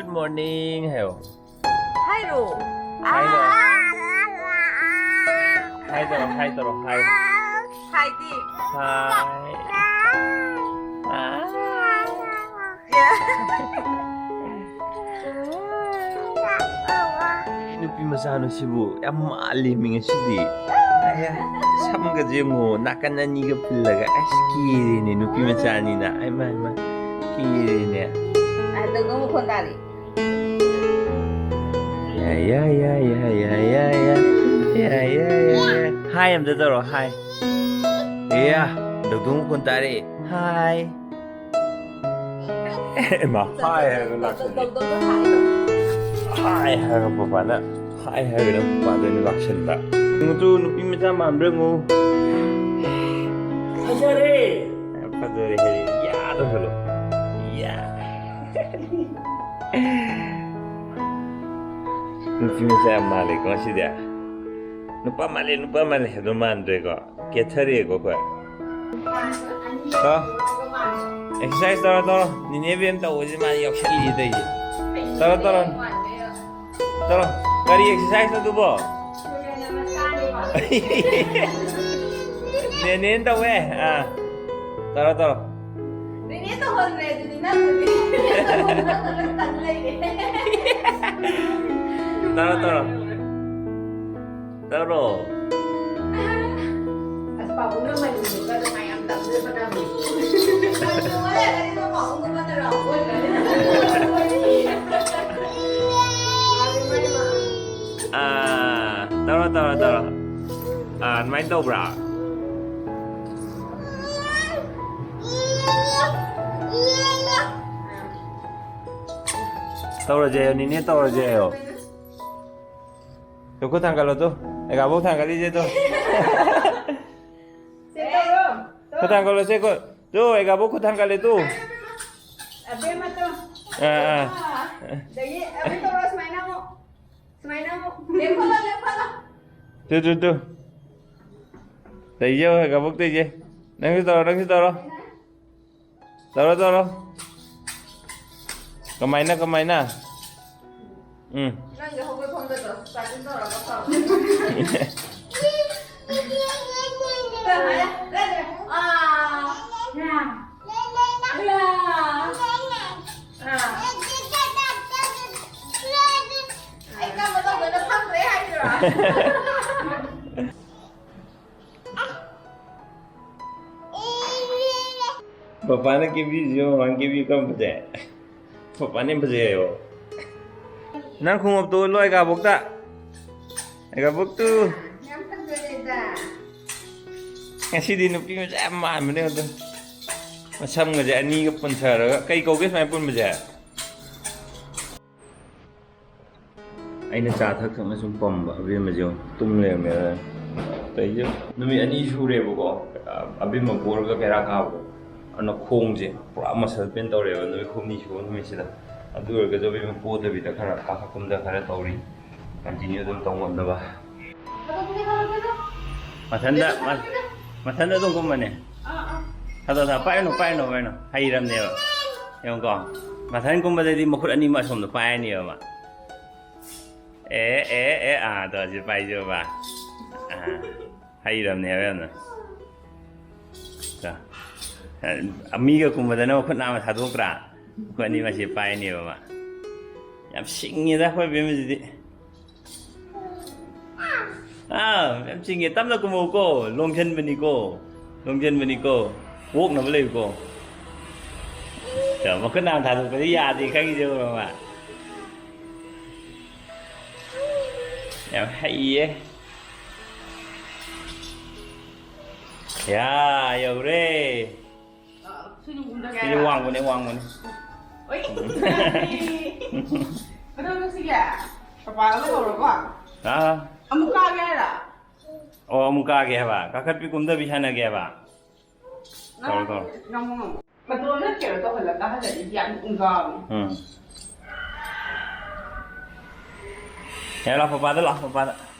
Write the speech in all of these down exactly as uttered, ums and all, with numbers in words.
Morning ꯍꯥꯏꯌꯣ꯫ ꯍꯥꯏꯔꯣ꯫ ꯍꯥꯏꯔꯣ꯫ ꯍꯥꯏ ꯇꯧꯔꯣ, ꯍꯥꯏ ꯇꯧꯔꯣ, ꯍꯥꯏ꯫ ꯍꯥꯏꯗꯤ꯫ ꯍꯥꯏ꯫ ꯅꯨꯄꯤ ꯃꯆꯥꯅꯨꯁꯤꯕꯨ ꯌꯥꯝ ꯃꯥꯜꯂꯦꯃꯤ ꯉꯁꯤꯗꯤ꯫ ꯑꯌꯥ, ꯁꯝꯒꯁꯦ ꯌꯦꯡꯉꯣ, ꯅꯥꯀꯟ ꯑꯅꯤꯒ ꯄꯨꯜꯂꯒ꯫ ꯑꯁ, ꯀꯦꯔꯦꯅꯦ ꯅꯨꯄꯤ ꯃꯆꯥꯅꯤꯅ꯫ ꯑꯩꯃ, ꯑꯩꯃ, ꯀꯦꯔꯦꯅꯦ꯫ ꯑꯗꯨꯒ ꯃꯈꯣꯟ ꯇꯥꯔꯤ꯫ ꯌꯥ, ꯌꯥ, ꯌꯥ꯫ ꯍꯥꯏ ꯑꯝꯇ ꯇꯧꯔꯣ, ꯍꯥꯏ꯫ ꯑꯦ, ꯗꯧꯗꯧ ꯃꯈꯣꯟ ꯇꯥꯔꯦ꯫ ꯍꯥꯏ꯫ ꯏꯃꯥ, ꯍꯥꯏ ꯍꯥꯏꯔꯒ ꯂꯥꯛꯁꯜꯂꯦ꯫ ꯍꯥꯏ ꯍꯥꯏꯔꯒ ꯄꯄꯥꯅ, ꯍꯥꯏ ꯍꯥꯏꯔꯒ ꯄꯄꯥꯗ ꯑꯣꯏꯅ ꯂꯥꯛꯁꯟꯕ꯫ ꯌꯦꯡꯉꯨ ꯇꯨ, ꯅꯨꯄꯤ ꯃꯆꯥ ꯃꯥꯟꯕ꯭ꯔꯥ ꯌꯦꯡꯉꯨ꯫ ꯐꯖꯔꯦ꯫ ꯌꯥꯝ ꯐꯖꯔꯦ ꯍꯥꯏꯔꯦ꯫ ꯌꯥ ꯇꯧꯁꯜꯂꯣ꯫ ꯌꯥ꯫ ꯅꯨꯄꯤ ꯃꯆꯥ ꯌꯥꯝ ꯃꯥꯜꯂꯦꯀꯣ ꯉꯁꯤꯗꯤ꯫ ꯅꯨꯄꯥ ꯃꯥꯜꯂꯦ, ꯅꯨꯄꯥ ꯃꯥꯜꯂꯦ ꯍꯥꯏꯕꯗꯣ ꯃꯥꯟꯗ꯭ꯔꯦꯀꯣ꯫ ꯀꯦꯊꯔꯛꯑꯦꯀꯣ ꯑꯩꯈꯣꯏ꯫ ꯀꯣ? Exercise ꯇꯧꯔꯣ, ꯇꯧꯔꯣ꯫ ꯅꯤꯅꯦ ꯕꯦꯝ ꯇꯧꯕꯁꯤ ꯃꯥ ꯌꯥꯎꯁꯜꯂꯤ ꯇꯧꯔꯤꯁꯦ꯫ ꯇꯧꯔꯣ, ꯇꯧꯔꯣ꯫ ꯇꯧꯔꯣ꯫ ꯀꯔꯤ exercise ꯅꯣ ꯑꯗꯨꯕꯣ? ꯅꯦꯅꯦꯅ ꯇꯧꯋꯦ꯫ ꯑꯥ꯫ ꯇꯧꯔꯣ, ꯇꯧꯔꯣ꯫ ꯅꯦꯅꯦ ꯇꯧꯍꯟꯗ꯭ꯔꯦ ꯑꯗꯨꯗꯤ ꯅꯪꯕꯨꯗꯤ꯫ ꯅꯪꯅ ꯇꯧ ꯂꯩꯔꯦ꯫ ꯇꯧꯔꯣ, ꯇꯧꯔꯣ꯫ ꯇꯧꯔꯣ꯫ ꯑꯁ, ꯄꯥꯕꯨꯡꯅ ꯃꯅꯤꯄꯨꯔꯗ ꯑꯗꯨꯃꯥꯏ ꯌꯥꯝ ꯇꯝꯗꯣꯏ ꯍꯣꯠꯅꯕꯅꯤ꯫ ꯃꯅꯤꯄꯨꯔ ꯂꯩꯔꯒꯗꯤ ꯅꯪ ꯄꯥꯕꯨꯡꯒ ꯃꯥꯟꯅꯔꯛꯑꯣ꯫ ꯑꯥ, ꯇꯧꯔꯣ, ꯇꯧꯔꯣ, ꯇꯧꯔꯣ꯫ ꯑꯥ, ꯑꯗꯨꯃꯥꯏꯅ ꯇꯧꯕ꯭ꯔꯥ? ꯇꯧꯔꯁꯦ ꯍꯥꯏꯌꯣ, ꯅꯤꯅꯦ, ꯇꯧꯔꯁꯦ ꯍꯥꯏꯌꯣ꯫ ꯇꯨ, ꯈꯨꯠ ꯊꯥꯡꯒꯠꯂꯣ ꯇꯨ꯫ ꯑꯦꯒꯥꯕꯣꯛ ꯊꯥꯡꯒꯠꯂꯤꯁꯦ ꯇꯨ꯫ ꯁꯦ ꯇꯧꯔꯣ꯫ ꯈꯨꯠ ꯊꯥꯡꯒꯠꯂꯣ, ꯁꯦ ꯈꯨꯠ꯫ ꯇꯨ, ꯑꯦꯒꯥꯕꯣꯛ ꯈꯨꯠ ꯊꯥꯡꯒꯠꯂꯦ ꯇꯨ꯫ ꯑꯕꯦꯝꯃ ꯇꯨ꯫ ꯑꯥ, ꯑꯥ꯫ ꯑꯗꯒꯤ ꯑꯃꯨꯛ ꯇꯧꯔꯣ ꯁꯨꯃꯥꯏꯅ ꯑꯃꯨꯛ꯫ ꯁꯨꯃꯥꯏꯅ ꯑꯃꯨꯛ꯫ ꯂꯦꯞꯈꯠꯂꯣ, ꯂꯦꯞꯈꯠꯂꯣ꯫ ꯇꯨ, ꯇꯨ, ꯇꯨ꯫ ꯇꯩꯖꯦ, ꯑꯦꯒꯥꯕꯣꯛ ꯇꯩꯖꯦ꯫ ꯅꯪꯁꯨ ꯇꯧꯔꯣ, ꯅꯪꯁꯨ ꯇꯧꯔꯣ꯫ ꯇꯧꯔꯣ, ꯇꯧꯔꯣ꯫ ꯀꯃꯥꯏꯅ, ꯀꯃꯥꯏꯅ? ꯎꯝ꯫ ꯅꯪꯒꯤ ꯍꯧꯒꯠꯐꯝꯒꯗꯣ ꯆꯥꯛ ꯇꯧꯔꯒ ꯐꯝ꯫ ꯑꯥ꯫ ꯑꯥ꯫ ꯑꯩ ꯀꯝꯕ ꯇꯧꯗꯣꯏꯅꯣ ꯈꯪꯗ꯭ꯔꯦ ꯍꯥꯏꯗꯨꯔꯣ? ꯄꯄꯥꯅ ꯀꯦꯕꯤꯁꯤ ꯌꯦꯡꯉꯣ, ꯃꯃꯥꯅ ꯀꯦꯕꯤ ꯀꯝꯕꯁꯦ꯫ ꯄꯄꯥꯅ ꯌꯥꯝ ꯐꯖꯩ ꯍꯥꯏꯌꯣ꯫ ꯅꯪ ꯈꯣꯡꯎꯞꯇꯨ ꯎꯠꯂꯣ ꯑꯩꯒꯥꯕꯣꯛꯇ꯫ ꯑꯩꯒꯥꯕꯣꯛꯇꯨ꯫ ꯌꯥꯝ ꯐꯖꯔꯦꯗ꯫ ꯉꯁꯤꯗꯤ ꯅꯨꯄꯤ ꯃꯆꯥ ꯌꯥꯝ ꯃꯥꯟꯕꯅꯦ ꯑꯗꯣ꯫ ꯃꯁꯝꯒꯁꯦ ꯑꯅꯤꯒ ꯄꯨꯟꯊꯔꯒ꯫ ꯀꯩ ꯀꯧꯒꯦ ꯁꯨꯃꯥꯏꯅ ꯄꯨꯟꯕꯁꯦ? ꯑꯩꯅ ꯆꯥ ꯊꯛ ꯊꯛꯅ ꯁꯨꯝ ꯄꯝꯕ ꯑꯕꯦꯝꯃꯁꯦ ꯌꯦꯡꯉꯨ, ꯇꯨꯝ ꯂꯩꯔꯝꯃꯦ꯫ ꯑꯗ ꯇꯧꯔꯤꯁꯦ ꯅꯨꯃꯤꯠ ꯑꯅꯤ ꯁꯨꯔꯦꯕꯀꯣ, ꯑꯕꯦꯝꯃ ꯕꯣꯔꯒ ꯀꯩꯔꯥꯛ ꯀꯥꯕꯗꯣ꯫ ꯑꯗꯨꯅ ꯈꯣꯡꯁꯦ ꯄꯨꯔꯥ ꯃꯁꯜ ꯄꯦꯟ ꯇꯧꯔꯦꯕ ꯅꯨꯃꯤꯠ ꯍꯨꯝꯅꯤ ꯁꯨꯕ ꯅꯨꯃꯤꯠꯁꯤꯗ꯫ ꯑꯗꯨ ꯑꯣꯏꯔꯒꯁꯨ ꯑꯕꯦꯝꯃ ꯄꯣꯗꯕꯤꯗ ꯈꯔ ꯀꯥꯈꯠ ꯀꯨꯝꯗ ꯈꯔ ꯇꯧꯔꯤ, ꯀꯟꯇꯤꯅ꯭ꯌꯨ ꯑꯗꯨꯝ ꯇꯧ ꯉꯝꯅꯕ꯫ ꯃꯊꯟꯗ, ꯃ-, ꯃꯊꯟꯗ ꯑꯗꯨꯝ ꯀꯨꯝꯕꯅꯦ꯫ ꯊꯥꯗꯣꯛ, ꯊꯥꯗꯣꯛ, ꯄꯥꯏꯔꯨꯅꯨ, ꯄꯥꯏꯔꯨꯅꯨ, ꯄꯥꯏꯔꯨꯅꯨ꯫ ꯍꯩꯔꯝꯅꯦꯕ꯫ ꯌꯦꯡꯉꯨꯀꯣ꯫ ꯃꯊꯟ ꯀꯨꯝꯕꯗꯗꯤ ꯃꯈꯨꯠ ꯑꯅꯤꯃꯛ ꯑꯁꯣꯝꯗ ꯄꯥꯏꯔꯅꯦꯕ ꯃꯥ꯫ ꯑꯦ, ꯑꯦ, ꯑꯦ, ꯑꯥ, ꯇꯧ, ꯁꯤ ꯄꯥꯏꯖꯦꯕ꯫ ꯑꯥ, ꯍꯩꯔꯝꯅꯦꯕ ꯌꯥꯝꯅ꯫ ꯇꯣ꯫ ꯃꯤꯒ ꯀꯨꯝꯕꯗꯅ ꯃꯈꯨꯠ ꯅꯥꯝꯃ ꯊꯥꯗꯣꯛꯇ꯭ꯔꯥ? ꯃꯈꯨꯠ ꯑꯅꯤꯃꯛꯁꯤ ꯄꯥꯏꯅꯦꯕ ꯃꯥ꯫ ꯌꯥꯝ ꯁꯤꯡꯉꯦꯗ ꯑꯩꯈꯣꯏ ꯕꯦꯝꯃꯁꯤꯗꯤ꯫ ꯑꯥ, ꯌꯥꯝ ꯁꯤꯡꯉꯦ꯫ ꯇꯞꯅ ꯀꯨꯝꯃꯧꯀꯣ꯫ ꯂꯣꯡꯁꯟꯕꯅꯤꯀꯣ꯫ ꯂꯣꯡꯁꯟꯕꯅꯤꯀꯣ꯫ ꯑꯣꯛꯅꯕ ꯂꯩꯌꯨꯀꯣ꯫ ꯇꯣ, ꯃꯈꯨꯠ ꯅꯥꯝꯃ ꯊꯥꯗꯣꯛꯄꯗꯤ ꯌꯥꯗꯦ ꯈꯪꯉꯤꯁꯦ ꯎꯔꯕ ꯃꯥ? ꯌꯥꯝ ꯍꯩꯌꯦ꯫ ꯌꯥ, ꯌꯧꯔꯦ꯫ ꯁꯤꯗꯤ ꯋꯥꯡꯕꯅꯦ, ꯋꯥꯡꯕꯅꯦ꯫ ꯑꯣꯏ꯫ ꯀꯩꯗꯧꯔꯤꯅꯣ ꯁꯤꯒꯦ? ꯄꯄꯥꯒ ꯂꯩꯍꯧꯔꯕꯣ? ꯑꯥ꯫ ꯑꯃꯨꯛ ꯀꯥꯒꯦ ꯍꯥꯏꯔꯣ? ꯑꯣ, ꯑꯃꯨꯛ ꯀꯥꯒꯦ ꯍꯥꯏꯕ? ꯀꯥꯈꯠꯄꯤ ꯀꯨꯝꯊꯕꯤ ꯁꯥꯟꯅꯒꯦ ꯍꯥꯏꯕ? ꯇꯧꯔꯣ, ꯇꯧꯔꯣ꯫ ꯉꯝꯃꯣ, ꯉꯝꯃꯣ꯫ ꯃꯇꯣꯟꯗ ꯀꯩꯅꯣ ꯇꯧꯍꯜꯂ ꯀꯥꯍꯜꯂꯗꯤ ꯌꯥꯝ ꯉꯥꯎꯋꯦ꯫ ꯎꯝ꯫ ꯌꯥꯔꯦ, ꯂꯥꯛꯑꯣ, ꯄꯄꯥꯗ ꯂꯥꯛꯑꯣ, ꯄꯄꯥꯗ꯫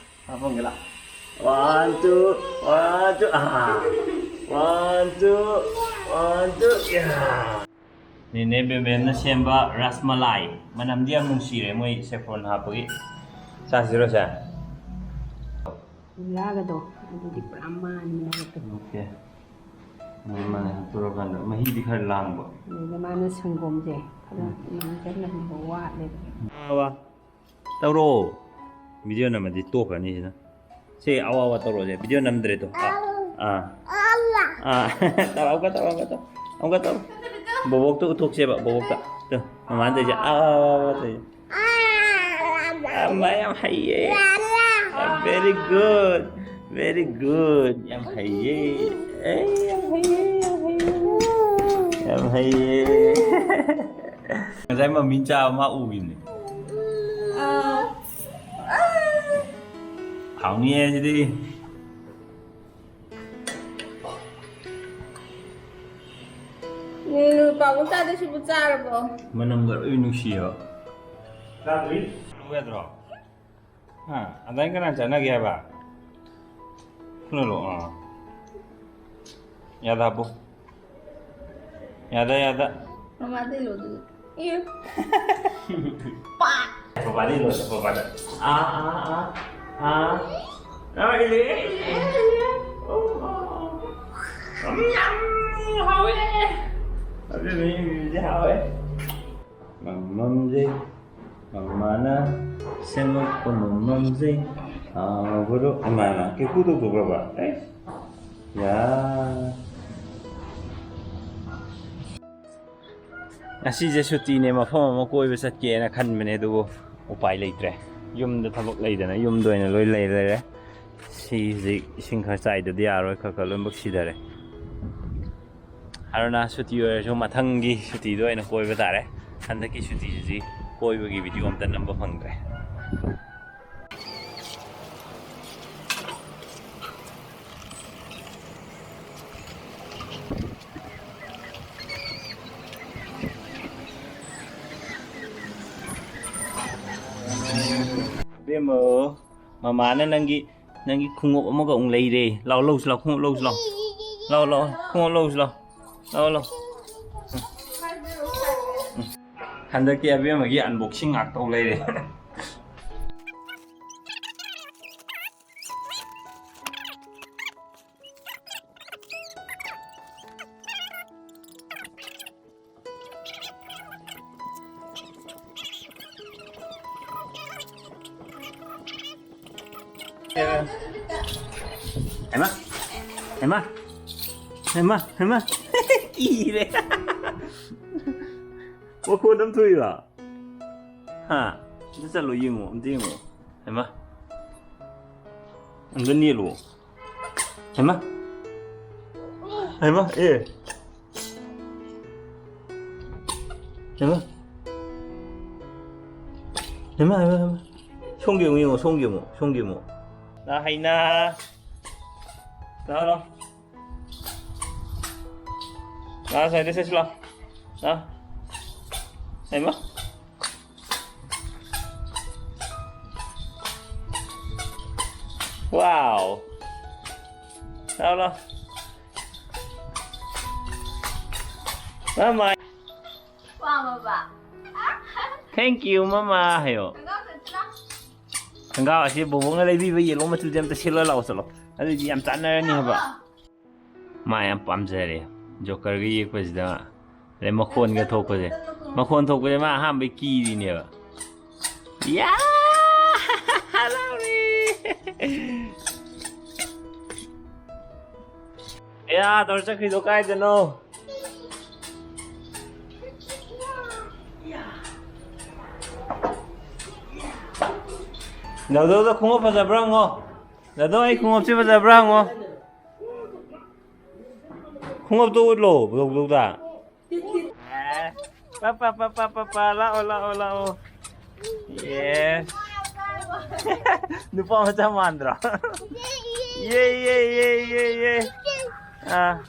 ꯍꯥꯞꯄꯝꯒꯦ ꯂꯥꯛꯑꯣ꯫ One, two, one, two, ꯑꯥ꯫ One, two, one, two, ꯌꯥ꯫ ꯅꯦꯅꯦ ꯕꯦꯝꯕꯦꯝꯅ ꯁꯦꯝꯕ ꯔꯥꯁꯃꯂꯥꯏ꯫ ꯃꯅꯝꯗꯤ ꯌꯥꯝ ꯅꯨꯡꯁꯤꯔꯦ, ꯃꯣꯏ saffron ꯍꯥꯞꯄꯒꯤ꯫ ꯆꯥꯁꯤꯔꯣ ꯁꯦ? ꯂꯥꯒꯗꯣ ꯑꯗꯨꯗꯤ ꯄꯨꯔꯥ ꯃꯥꯅꯤ ꯃꯔꯛꯇ꯫ Okay. ꯃꯥꯅ ꯍꯥꯞꯇꯣꯔꯀꯥꯟꯗ ꯃꯍꯤꯗꯤ ꯈꯔ ꯂꯥꯡꯕ꯫ ꯑꯗꯨꯗ ꯃꯥꯅ ꯁꯪꯒꯣꯝꯁꯦ ꯈꯔ ꯎꯝ꯫ ꯃꯥꯡꯖꯜꯂꯝꯕ ꯋꯥꯠꯂꯦꯕ꯫ ꯋꯥ꯫ ꯇꯧꯔꯣ꯫ Video ꯅꯝꯃꯗꯤ ꯇꯣꯛꯈ꯭ꯔꯅꯤ ꯁꯤꯅ꯫ ꯁꯤ ꯑꯋꯥ ꯑꯋꯥ ꯇꯧꯔꯣꯁꯦ꯫ Video ꯅꯝꯗ꯭ꯔꯦ ꯇꯣ꯫ ꯑꯥ꯫ ꯑꯥ꯫ ꯑꯥ꯫ ꯇꯧꯔꯣ, ꯑꯃꯨꯛꯀ ꯇꯧꯔꯣ, ꯑꯃꯨꯛꯀ ꯇꯧꯔꯣ꯫ ꯑꯃꯨꯛꯀ ꯇꯧꯔꯣ꯫ ꯕꯣꯕꯣꯛꯇ ꯎꯠꯊꯣꯛꯁꯦꯕ, ꯕꯣꯕꯣꯛꯇ꯫ ꯇꯨ, ꯃꯃꯥꯅ ꯇꯧꯔꯤꯁꯦ꯫ ꯑꯥ, ꯑꯥ, ꯑꯥ, ꯑꯥ ꯇꯧꯔꯤꯁꯦ꯫ ꯑꯃ ꯌꯥꯝ ꯍꯩꯌꯦ꯫ Very good. Very good. ꯌꯥꯝ ꯍꯩꯌꯦ꯫ ꯑꯦ, ꯌꯥꯝ ꯍꯩꯌꯦ, ꯌꯥꯝ ꯍꯩꯌꯦ꯫ ꯌꯥꯝ ꯍꯩꯌꯦ꯫ ꯉꯁꯥꯏ ꯃꯝꯃꯤꯅ ꯆꯥꯕ ꯃꯥ ꯎꯈꯤꯕꯅꯦ꯫ ꯍꯥꯎꯅꯤꯌꯦ ꯁꯤꯗꯤ꯫ ꯎꯝ, ꯄꯥꯕꯨꯡ ꯆꯥꯗꯣꯏꯁꯤꯕꯨ ꯆꯥꯔꯕꯣ? ꯃꯅꯝꯒ ꯂꯣꯏ ꯅꯨꯡꯁꯤꯌꯦꯕ꯫ ꯆꯥꯗ꯭ꯔꯤ? ꯂꯧ ꯌꯥꯗ꯭ꯔꯣ? ꯍꯥ? ꯑꯗꯥꯏ ꯀꯅꯥ ꯆꯠꯅꯒꯦ ꯍꯥꯏꯕ? ꯈꯨꯅꯂꯣ, ꯑꯥ꯫ ꯌꯥꯗ ꯍꯥꯞꯄꯨ꯫ ꯌꯥꯗ, ꯌꯥꯗ꯫ ꯃꯃꯥꯗꯩ ꯂꯧꯗꯣꯏ꯫ ꯏꯌꯨ꯫ ꯄꯥꯛ꯫ ꯕꯕꯥꯗꯤ ꯂꯣꯏꯔꯦ, ꯕꯕꯥꯗ꯫ ꯑꯥ, ꯑꯥ, ꯑꯥ, ꯑꯥ꯫ ꯑꯥ, ꯏꯜꯂꯦ, ꯏꯜꯂꯦ, ꯏꯜꯂꯦ꯫ ꯑꯣ, ꯑꯣ, ꯑꯣ꯫ ꯎꯝ, ꯌꯥꯝ ꯍꯥꯎꯋꯦ꯫ ꯑꯗꯨꯅ ꯌꯨꯝꯁꯦ ꯍꯥꯎꯋꯦ꯫ ꯃꯝꯃꯝꯁꯦ, ꯃꯃꯥꯅ ꯁꯦꯝꯃꯛꯄ ꯃꯝꯃꯝꯁꯦ ꯍꯥꯎꯕꯗꯣ꯫ ꯏꯃꯥꯅ ꯀꯦꯀꯨ ꯇꯧꯊꯣꯛꯈ꯭ꯔꯕ? ꯑꯦ, ꯌꯥ꯫ ꯉꯁꯤꯁꯦ ꯁꯨꯇꯤꯅꯦ, ꯃꯐꯝ ꯑꯃ ꯀꯣꯏꯕ ꯆꯠꯀꯦꯅ ꯈꯟꯕꯅꯦ, ꯑꯗꯨꯕꯨ ꯎꯄꯥꯏ ꯂꯩꯇ꯭ꯔꯦ꯫ ꯌꯨꯝꯗ ꯊꯕꯛ ꯂꯩꯗꯅ ꯌꯨꯝꯗ ꯑꯣꯏꯅ ꯂꯣꯏ ꯂꯩ ꯂꯩꯔꯦ꯫ ꯁꯤ ꯍꯧꯖꯤꯛ ꯏꯁꯤꯡ ꯈꯔ ꯆꯥꯏꯗꯗꯤ ꯌꯥꯔꯣꯏ, ꯈꯔ ꯈꯔ ꯂꯣꯏꯅꯃꯛ ꯁꯤꯊꯔꯦ꯫ ꯑꯗꯨꯅ ꯁꯨꯇꯤ ꯑꯣꯏꯔꯁꯨ ꯃꯊꯪꯒꯤ ꯁꯨꯇꯤꯗ ꯑꯣꯏꯅ ꯀꯣꯏꯕ ꯇꯥꯔꯦ꯫ ꯍꯟꯗꯛꯀꯤ ꯁꯨꯇꯤꯁꯤꯗꯤ ꯀꯣꯏꯕꯒꯤ video ꯑꯝꯇ ꯅꯝꯕ ꯐꯪꯗ꯭ꯔꯦ꯫ ꯏꯕꯦꯝꯃ, ꯃꯃꯥꯅ ꯅꯪꯒꯤ, ꯅꯪꯒꯤ ꯈꯣꯡꯎꯞ ꯑꯃꯒ ꯑꯃꯨꯛ ꯂꯩꯔꯦ꯫ ꯂꯥꯎ, ꯂꯧꯁꯤ ꯂꯥꯎ, ꯈꯣꯡꯎꯞ ꯂꯧꯁꯤ ꯂꯥꯎ꯫ ꯂꯥꯎ, ꯂꯥꯎ, ꯈꯣꯡꯎꯞ ꯂꯧꯁꯤ ꯂꯥꯎ꯫ ꯂꯥꯎ, ꯂꯥꯎ꯫ ꯍꯟꯗꯛꯇꯤ ꯑꯕꯦꯝꯃꯒꯤ unboxing ꯉꯥꯛꯇꯧ ꯂꯩꯔꯦ꯫ ꯍꯩꯃꯥ, ꯍꯩꯃꯥ, ꯍꯩꯃꯥ, ꯍꯩꯃꯥ, ꯀꯤꯔꯦ꯫ ꯃꯈꯣꯟ ꯑꯃ ꯊꯣꯛꯏꯔꯣ? ꯍꯥ? ꯑꯝꯇ ꯆꯠꯂꯣ, ꯌꯦꯡꯉꯣ, ꯑꯝꯇ ꯌꯦꯡꯉꯣ꯫ ꯍꯩꯃꯥ꯫ ꯑꯝꯇ ꯅꯦꯠꯂꯣ꯫ ꯍꯩꯃꯥ꯫ ꯍꯩꯃꯥ, ꯑꯦ꯫ ꯍꯩꯃꯥ꯫ ꯍꯩꯃꯥ, ꯍꯩꯃꯥ, ꯍꯩꯃꯥ꯫ ꯁꯣꯝꯒꯤ ꯑꯃꯨꯛ ꯌꯦꯡꯉꯣ, ꯁꯣꯝꯒꯤ ꯑꯃꯨꯛ, ꯁꯣꯝꯒꯤ ꯑꯃꯨꯛ꯫ ꯂꯥ, ꯍꯩꯅꯥ꯫ ꯂꯥ, ꯂꯥ꯫ ꯂꯥ, ꯁ꯭ꯋꯥꯏꯗ ꯆꯠꯁꯤ ꯂꯥ꯫ ꯂꯥ꯫ ꯍꯩꯃꯥ꯫ Wow. ꯂꯥ, ꯂꯥ꯫ ꯃꯃꯥ꯫ ꯄꯥꯝꯃꯕ? Thank you, ꯃꯃꯥ ꯍꯥꯏꯌꯣ꯫ ꯈꯣꯡꯒ꯭ꯔꯥꯎ ꯁꯦꯠꯁꯤꯔꯣ? ꯈꯣꯡꯒ꯭ꯔꯥꯎ ꯑꯁꯤ ꯕꯣꯕꯣꯛꯅ ꯂꯩꯕꯤꯕ yellow ꯃꯆꯨꯁꯦ ꯑꯝꯇ ꯁꯦꯠꯂ ꯂꯥꯛꯑꯣ ꯆꯠꯂꯣ꯫ ꯑꯗꯨꯗꯤ ꯌꯥꯝ ꯆꯥꯟꯅꯔꯅꯤ ꯍꯥꯏꯕ꯫ ꯃꯥ ꯌꯥꯝ ꯄꯥꯝꯖꯔꯦ ꯖꯣꯀꯔꯒ ꯌꯦꯛꯄꯁꯤꯗ꯫ ꯑꯗꯩ ꯃꯈꯣꯟꯒ ꯊꯣꯛꯄꯁꯦ꯫ ꯃꯈꯣꯟ ꯊꯣꯛꯄꯁꯦ ꯃꯥ ꯑꯍꯥꯟꯕꯩ ꯀꯤꯔꯤꯅꯦꯕ꯫ ꯌꯥ! ꯍꯔꯥꯎꯔꯦ! ꯌꯥ, ꯇꯧꯔ ꯆꯠꯈ꯭ꯔꯤꯗꯣ ꯀꯥꯏꯗꯅꯣ? ꯗꯧꯗꯧꯗ ꯈꯣꯡꯎꯞ ꯐꯖꯕ꯭ꯔꯥ ꯍꯪꯉꯣ꯫ ꯗꯧꯗꯧ, ꯑꯩ ꯈꯣꯡꯎꯞꯁꯤ ꯐꯖꯕ꯭ꯔꯥ ꯍꯪꯉꯣ꯫ ꯈꯣꯡꯎꯞꯇꯣ ꯎꯠꯂꯣ ꯗꯧꯗꯧꯗ꯫ ꯑꯦ, ꯄꯥ, ꯄꯥ, ꯄꯥ, ꯄꯥ, ꯄꯥ, ꯄꯥ, ꯂꯥꯛꯑꯣ, ꯂꯥꯛꯑꯣ, ꯂꯥꯛꯑꯣ꯫ ꯌꯦꯁ꯫ ꯅꯨꯄꯥ ꯃꯆꯥ ꯃꯥꯟꯗ꯭ꯔꯣ? ꯌꯦ, ꯌꯦ, ꯌꯦ, ꯌꯦ, ꯌꯦ꯫ ꯑꯥ꯫